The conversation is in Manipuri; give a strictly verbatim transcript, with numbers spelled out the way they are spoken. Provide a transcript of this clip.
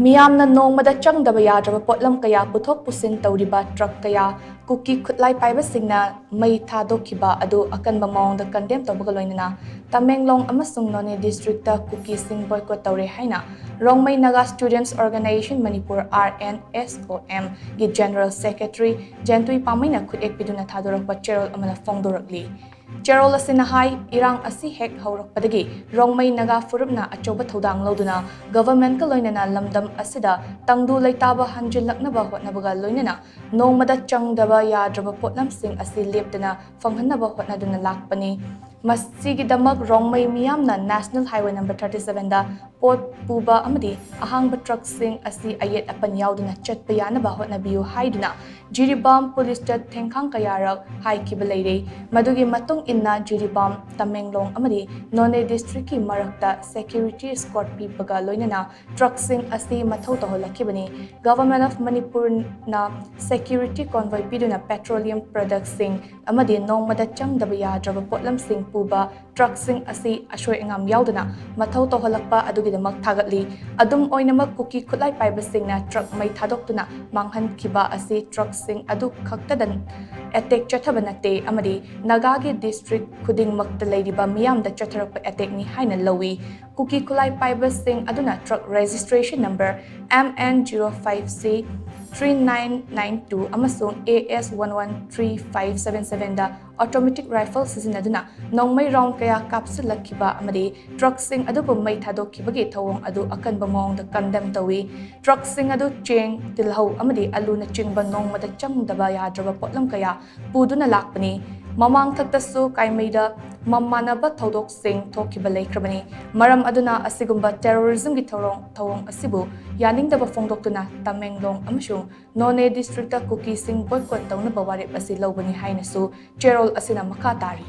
ꯃꯤꯌꯥꯝꯅ ꯅꯣꯡꯃꯗ ꯆꯪꯗꯕ ꯌꯥꯗ꯭ꯔꯕ ꯄꯣꯠꯂꯝ ꯀꯌꯥ ꯄꯨꯊꯣꯛ ꯄꯨꯁꯤꯟ ꯇꯧꯔꯤꯕ ꯇ꯭ꯔꯛ ꯀꯌꯥ ꯀꯨꯀꯤ ꯈꯨꯠꯂꯥꯏ ꯄꯥꯏꯕꯁꯤꯡꯅ ꯃꯩ ꯊꯥꯗꯣꯛꯈꯤꯕ ꯑꯗꯨ ꯑꯀꯟꯕ ꯃꯑꯣꯡꯗ ꯀꯟꯗꯦꯝ ꯇꯧꯕꯒ ꯂꯣꯏꯅꯅ ꯇꯃꯦꯡꯂꯣꯡ ꯑꯃꯁꯨꯡ ꯅꯣꯅꯦ ꯗꯤꯁꯇ꯭ꯔꯤꯛꯇ ꯀꯨꯀꯤꯁꯤꯡ ꯕꯣꯏꯀꯣꯠ ꯇꯧꯔꯦ ꯍꯥꯏꯅ ꯔꯣꯡꯃꯩ ꯅꯥꯒꯥ ꯁ꯭ꯇꯨꯗꯦꯟꯠꯁ ꯑꯣꯔꯒꯅꯥꯏꯖꯦꯁꯟ ꯃꯅꯤꯄꯨꯔ, RNSOM, ꯒꯤ ꯖꯦꯅꯔꯦꯜ ꯁꯦꯀ꯭ꯔꯦꯇꯔꯤ ꯖꯦꯟꯇꯨꯏ ꯄꯥꯃꯩꯅ ꯈꯨꯠꯌꯦꯛ ꯄꯤꯗꯨꯅ ꯊꯥꯗꯣꯔꯛꯄ ꯆꯦꯔꯣꯜ ꯑꯃꯅ ꯐꯣꯡꯗꯣꯔꯛꯂꯤ꯫ ꯆꯦꯔꯣꯜ ꯑꯁꯤꯅ ꯍꯥꯏ, ꯏꯔꯥꯡ ꯑꯁꯤ ꯍꯦꯛ ꯍꯧꯔꯛꯄꯗꯒꯤ ꯔꯣꯡꯃꯩ ꯅꯥꯒꯥ ꯐꯨꯔꯨꯞꯅ ꯑꯆꯧꯕ ꯊꯧꯗꯥꯡ ꯂꯧꯗꯨꯅ ꯒꯚꯔꯟꯃꯦꯟꯠꯀ ꯂꯣꯏꯅꯅ ꯂꯝꯗꯝ ꯑꯁꯤꯗ ꯇꯪꯗꯨ ꯂꯩꯇꯥꯕ ꯍꯟꯖꯤꯜꯂꯛꯅꯕ ꯍꯣꯠꯅꯕꯒ ꯂꯣꯏꯅꯅ ꯅꯣꯡꯃꯗ ꯆꯪꯗꯕ ꯌꯥꯗ꯭ꯔꯕ ꯄꯣꯠꯂꯝꯁꯤꯡ ꯑꯁꯤ ꯂꯦꯞꯇꯅ ꯐꯪꯍꯟꯅꯕ ꯍꯣꯠꯅꯗꯨꯅ ꯂꯥꯛꯄꯅꯤ꯫ ꯃꯁꯤꯒꯤꯗꯃꯛ ꯔꯣꯡꯃꯩ ꯃꯤꯌꯥꯝꯅ national highway number thirty seven ꯗ ꯄꯣꯠ ꯄꯨꯕ ꯑꯃꯗꯤ ꯑꯍꯥꯡꯕ ꯇ꯭ꯔꯛꯁꯤꯡ ꯑꯁꯤ ꯑꯌꯦꯠ ꯑꯄꯟ ꯌꯥꯎꯗꯅ ꯆꯠꯄ ꯌꯥꯅꯕ ꯍꯣꯠꯅꯕꯤꯌꯨ ꯍꯥꯏꯗꯨꯅ ꯖꯤꯔꯤꯕꯥꯝ ꯄꯨꯂꯤꯁꯇ ꯊꯦꯡꯈꯥꯡ ꯀꯌꯥꯔꯛ ꯍꯥꯏꯈꯤꯕ ꯂꯩꯔꯦ꯫ ꯃꯗꯨꯒꯤ ꯃꯇꯨꯡ ꯏꯟꯅ ꯖꯤꯔꯤꯕꯥꯝ, ꯇꯃꯦꯡꯂꯣꯡ ꯑꯃꯗꯤ ꯅꯣꯅꯦ ꯗꯤꯁꯇ꯭ꯔꯤꯛꯀꯤ ꯃꯔꯛꯇ ꯁꯦꯀ꯭ꯌꯨꯔꯤꯇꯤ ꯏꯁꯀꯣꯔꯠ ꯄꯤꯕꯒ ꯂꯣꯏꯅꯅ ꯇ꯭ꯔꯛꯁꯤꯡ ꯑꯁꯤ ꯃꯊꯧ ꯇꯧꯍꯜꯂꯛꯈꯤꯕꯅꯤ꯫ ꯒꯚꯔꯟꯃꯦꯟꯠ ꯑꯣꯐ ꯃꯅꯤꯄꯨꯔꯅ ꯁꯦꯀ꯭ꯌꯨꯔꯤꯇꯤ ꯀꯣꯟꯚꯣꯏ ꯄꯤꯗꯨꯅ ꯄꯦꯇ꯭ꯔꯣꯂꯤꯌꯝ ꯄ꯭ꯔꯗꯛꯁꯤꯡ ꯑꯃꯗꯤ ꯅꯣꯡꯃꯗ ꯆꯪꯗꯕ ꯌꯥꯗ꯭ꯔꯕ ꯄꯣꯠꯂꯝꯁꯤꯡ ꯄꯨꯕ ꯇ꯭ꯔꯛꯁꯤꯡ ꯑꯁꯤ ꯑꯁꯣꯏ ꯑꯉꯥꯝ ꯌꯥꯎꯗꯅ ꯃꯊꯧ ꯇꯧꯍꯜꯂꯛꯄ ꯑꯗꯨꯒꯤꯗꯃꯛ ꯊꯥꯒꯠꯂꯤ꯫ ꯑꯗꯨꯝ ꯑꯣꯏꯅꯃꯛ, ꯀꯨꯀꯤ ꯈꯨꯠꯂꯥꯏ ꯄꯥꯏꯕꯁꯤꯡꯅ ꯇ꯭ꯔꯛ ꯃꯩ ꯊꯥꯗꯣꯛꯇꯨꯅ ꯃꯥꯡꯍꯟꯈꯤꯕ ꯑꯁꯤ ꯇ꯭ꯔꯛꯁꯤꯡ ꯑꯗꯨ ꯈꯛꯇꯗ ꯑꯦꯇꯦꯛ ꯆꯠꯊꯕ ꯅꯠꯇꯦ ꯑꯃꯗꯤ ꯅꯥꯒꯥꯒꯤ ꯗꯤꯁꯇ꯭ꯔꯤꯛ ꯈꯨꯗꯤꯡꯃꯛꯇ ꯂꯩꯔꯤꯕ ꯃꯤꯌꯥꯝꯗ ꯆꯠꯊꯔꯛꯄ ꯑꯦꯇꯦꯛꯅꯤ ꯍꯥꯏꯅ ꯂꯧꯏ꯫ ꯀꯨꯀꯤ ꯈꯨꯠꯂꯥꯏ ꯄꯥꯏꯕꯁꯤꯡ ꯑꯗꯨꯅ truck registration number MN zero five C three nine nine two ꯑꯃꯁꯨꯡ AS one one three five seven seven ꯗ ꯑꯣꯇꯣꯃꯦꯇꯤꯛ ꯔꯥꯏꯐꯜ ꯁꯤꯖꯤꯟꯅꯗꯨꯅ ꯅꯣꯡꯃꯩ ꯔꯥꯎꯟ ꯀꯌꯥ ꯀꯥꯞꯁꯤꯜꯂꯛꯈꯤꯕ ꯑꯃꯗꯤ ꯇ꯭ꯔꯛꯁꯤꯡ ꯑꯗꯨꯕꯨ ꯃꯩ ꯊꯥꯗꯣꯛꯈꯤꯕꯒꯤ ꯊꯧꯑꯣꯡ ꯑꯗꯨ ꯑꯀꯟꯕ ꯃꯑꯣꯡꯗ ꯀꯟꯗꯦꯝ ꯇꯧꯏ꯫ ꯇ꯭ꯔꯛꯁꯤꯡ ꯑꯗꯨ ꯆꯦꯡ, ꯇꯤꯜꯍꯧ ꯑꯃꯗꯤ ꯑꯂꯨꯅꯆꯤꯡꯕ ꯅꯣꯡꯃꯗ ꯆꯪꯗꯕ ꯌꯥꯗ꯭ꯔꯕ ꯄꯣꯠꯂꯝ ꯀꯌꯥ ꯄꯨꯗꯨꯅ ꯂꯥꯛꯄꯅꯤ꯫ ꯃꯃꯥꯡꯊꯛꯇꯁꯨ ꯀꯥꯏꯃꯩꯗ ꯃꯃꯥꯟꯅꯕ ꯊꯧꯗꯣꯛꯁꯤꯡ ꯊꯣꯛꯈꯤꯕ ꯂꯩꯈ꯭ꯔꯕꯅꯤ꯫ ꯃꯔꯝ ꯑꯗꯨꯅ ꯑꯁꯤꯒꯨꯝꯕ ꯇꯦꯔꯣꯔꯤꯖꯝꯒꯤ ꯊꯧꯔꯣꯡ, ꯊꯧꯑꯣꯡ ꯑꯁꯤꯕꯨ ꯌꯥꯅꯤꯡꯗꯕ ꯐꯣꯡꯗꯣꯛꯇꯨꯅ ꯇꯃꯦꯡꯂꯣꯡ ꯑꯃꯁꯨꯡ ꯅꯣꯅꯦ ꯗꯤꯁꯇ꯭ꯔꯤꯛꯇ ꯀꯨꯀꯤꯁꯤꯡ ꯕꯣꯏꯀꯣꯠ ꯇꯧꯅꯕ ꯋꯥꯔꯦꯞ ꯑꯁꯤ ꯂꯧꯕꯅꯤ ꯍꯥꯏꯅꯁꯨ ꯆꯦꯔꯣꯜ ꯑꯁꯤꯅ ꯃꯈꯥ ꯇꯥꯔꯤ꯫